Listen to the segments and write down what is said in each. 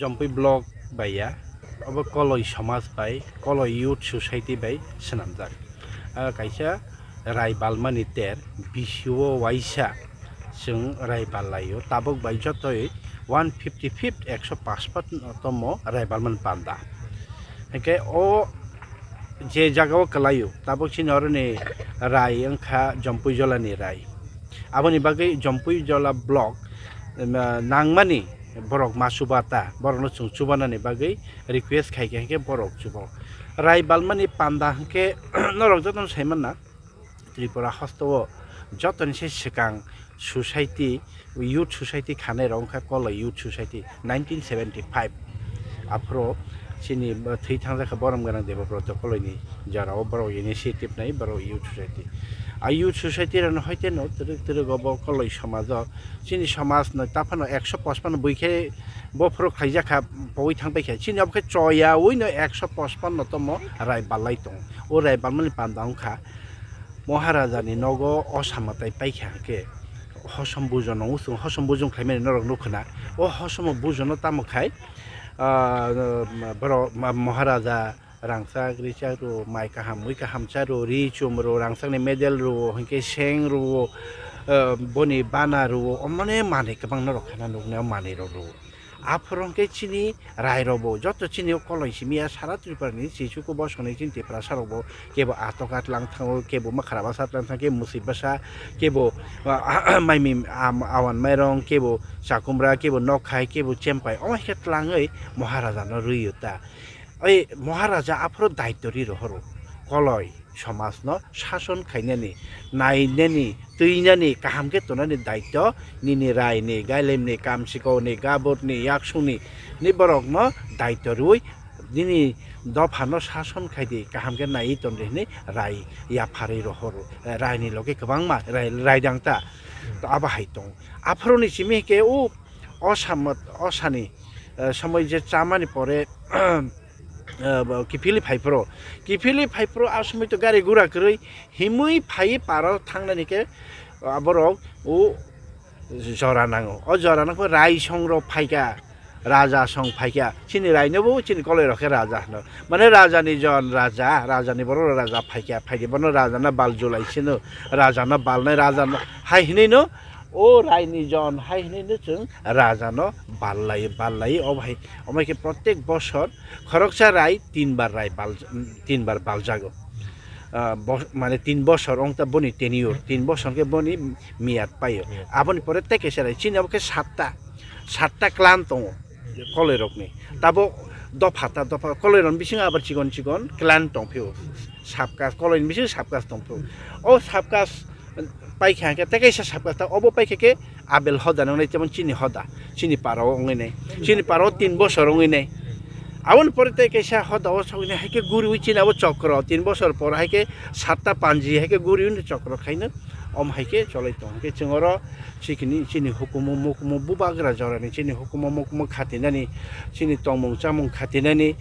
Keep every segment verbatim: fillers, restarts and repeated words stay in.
Jompui block bai ya, obo Koloi somaj bai, Koloi Youth Society bai swnamjak. Ah, kaisa rai balmani ter, bisio waisa chwng rai bal laio. Tabuk bai jotoi one fifty fifth, ekso pachpat tomo rai balmani panda. Hingke o je jagao kwlaio, tabuk chini oroni rai wngkha Jompui Jolani rai. Aboni bagwi Jompui Jola block, em, nangmani borok ma chuba ta, borokno chwng chubanani bagwi request khai khe, hingke borok chubo. Rai balmani panda hingke norok jotono sai manna, Tripura hasteo jotoni se swkang society, youth society khanai rok wngkha Koloi Youth Society nineteen seventy five. Aphuru chini thwi thangjak kha Borom Gwnang Debabrata Koloini jorao borok initiative nai borok youth society. A youth society rokno hoite no twrwk twrwk obo Koloi somajo chini somajno taphano ekso pochpan bui khe bophuru khlaijak kha, pogwi thang paikha. Chini obo khe choyaui no ekso pochpan no tomo rai ballai tongo. O rai balmani panda wngkha Maharajani nogo o samwtai paikha hwnkhe hosom bujono wng chwng hosom bujong khlaimani norok nukha na. O hosomo bujono tamo khai, ah, borok ma-, Maharaja rangchak richak rw, mai kaham mui kaham cha rw, ri chum rw, rangchakni medal rw, hwnkhe seng rw, ah, boni bana rw, omone manwi kwbangno rok khana nuknai o manwi rok rw. Aphuru hwnkhe chini rai rok bo joto chini o Koloi simi ya sara Tripura ni chichuku bosong ni chini Tiprasa rok bo kebo Atoka tlang thango, kebo Makhara basa tlang thango, kebo Musi basa, kebo, ah, Maimi, am-, Awan Mairong, kebo Chakumra, kebo Nokhai, kebo Chempai, omo hai khe tlangwi Maharaja no rwi o ta. Oi Maharaja aphuru daityo ri rohoro, Koloi somajno sason khainani, nainani, twinani, kaham khe tonani daityo nini raini, gailemni, kamchikoni, gaborni, yaksungni, ni borokno daityo rwui nini dophano sason khaidi, kaham khe naiwi tondi hwnwi rai yapharwi rohoro. Raini loge kwbangma rai, raidang ta. To abo hai tongo. Aphuruni simi khe o, o samot, o sani, eh, somoi je chamani pore, eh, bo kiphilwi phaiphuru, kiphilwi phaiphuru a somoi to gari gura kwrwi himwi phaiwi paro thangnani khe, ah, borok o jora nango. O jora nangkhe rai song rok phaikha, raja song phaikha. Chini rai no bo chini Koloi rok khe raja hwno. Mane raja ni jon raja, raja ni borok rok raja phaikha, phaidi bono raja no bal julai sino, raja no balnai raja no hai hinwi no o rai ni jon hai hinwi no chwng raja no bal lai, bal lai o bahai. Omo hai khe protek bosor khoroksa rai tin bar rai bal, tin bar bal jago. Ah, bo-, mane tin bosor wng ta boni tenure, tin bosor khe boni miyat paio. Miyat. Aboni pore tei kaisa rai, chini abo khe satta, satta clan tongo, Koloi rokni. Tabo dopha ta dopha, Koloi rokni bisingo abar chikon chikon clan tong phio, sub caste, Koloi ni bisingo sub caste tong phio. O sub caste paikha hwnkhe tei kaisa sub caste ta, obo paikha khe Abel hoda nang nai, jemon chini hoda, chini para o wngwi nai, chini para o tin bosor wngwi nai. Aboni pore tei kaisa hoda o sogwi nai, hai khe guriwi chini abo chokro, tin bosor por hai khe satta panji hai khe guriwi chokro khaino, om hai khe cholai tong. Hwnkhe chwng oro chikini chini hukumu mukumu bubagra jorani chini hukumu mukumu khatinani, chini tongmung chamung khatinani,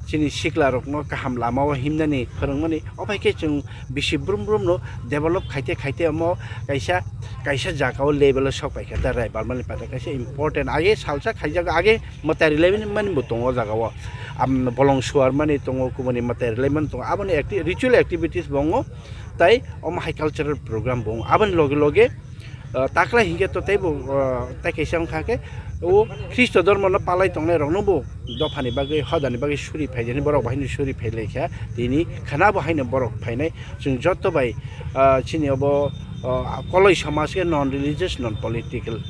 chini sikla rokno kaham lama o himnani phwrwngmani, o hai khe chwng bisi brum brum no develop khaite khaite omo kaisa, kaisa jaga o level o sok paikha da rai balmani pata kaisa important age salsa khaijago age mwtai rwlai mani bo tongo o jaga o. Am, bolong suar mani tongo, kubuni mwtai rwlai mani tongo, aboni acti-, ritual activities bo wngo, tai omo hai cultural program bo wngo. Aboni loge loge, ah, taklai hinkhe to teibo, ah, tai kaisa wngkha khe o Khristo dhormo no palai tongnai rok no bo dophani bagwi, hodani bagwi suri phaijani borok bo haino suri phailaikha, tini khana bo haino borok phainai. Chwng joto bai, ah, chini obo, ah, Koloi somaj khe non religious, non political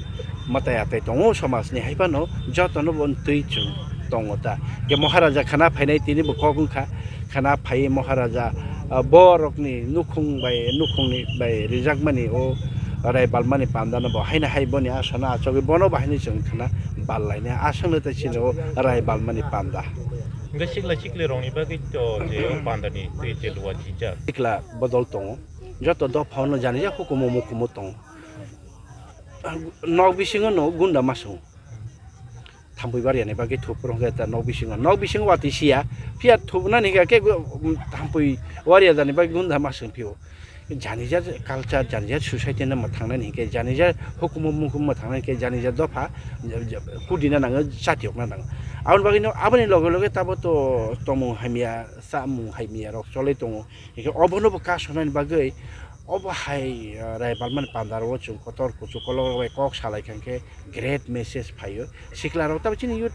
mwtai atai tongo somajni, hai phano jotono bo twi chwng tongo ta. Khe Maharaja khana phainai tini bo kok wngkha, khana phai Maharaja, ah, borokni nukhung bai, nukhungni bai rijakmani o rai balmani pandano bo haino hai boni asano achogwi bono bo haino chwng khana bal lainai aswkno tei chini o rai balmani panda. Hingke sikla sikli rokni bagwi to je o pandani twi je luwa chijak. Sikla bodol tongo. Joto dophano janija hukumu mukumu tongo. Nok bisingo no gunda masung. Thampui bariani bagwi thupur hwnkhe ta nok bisingo. Nok bisingo watwi siya. Phiya thubunani hwnkhe khe gu-, thampui waria jani bagwi gunda masung phio. Janija culture, janija society no mwthangnani hwnkhe, janija hukumu mukumu mwthangnani hwnkhe, janija dopha kudina nango, chatiyokna nango. Aboni bagwi no, aboni loge loge tabo to tongmung hamya, chamung hamya rok cholwi tongo. Hingke obono bo kasonani bagwi obo hai, ah, Raibalmani pandaro chwng kotor kuchuk kolok rok bai kok salai kha hingke great message phaio. Sikla rok tabo chini youth,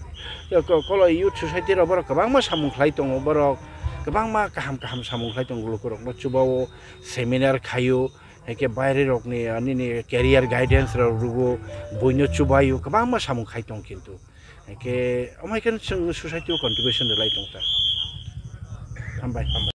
ko-, kolo youth society rok borok kwbangma samung khlai tongo, borok kwbangma kaham kaham samung khlai tongo, lukurokno chubao, seminar khaio, hingke baire rokni, ah, nini career guidance rok rwo, buino chubaio, kwbangma samung khai tongo kintu. Hingke omo hai khe chwng society o contribution rwlai tong ta. Hambai, hambai.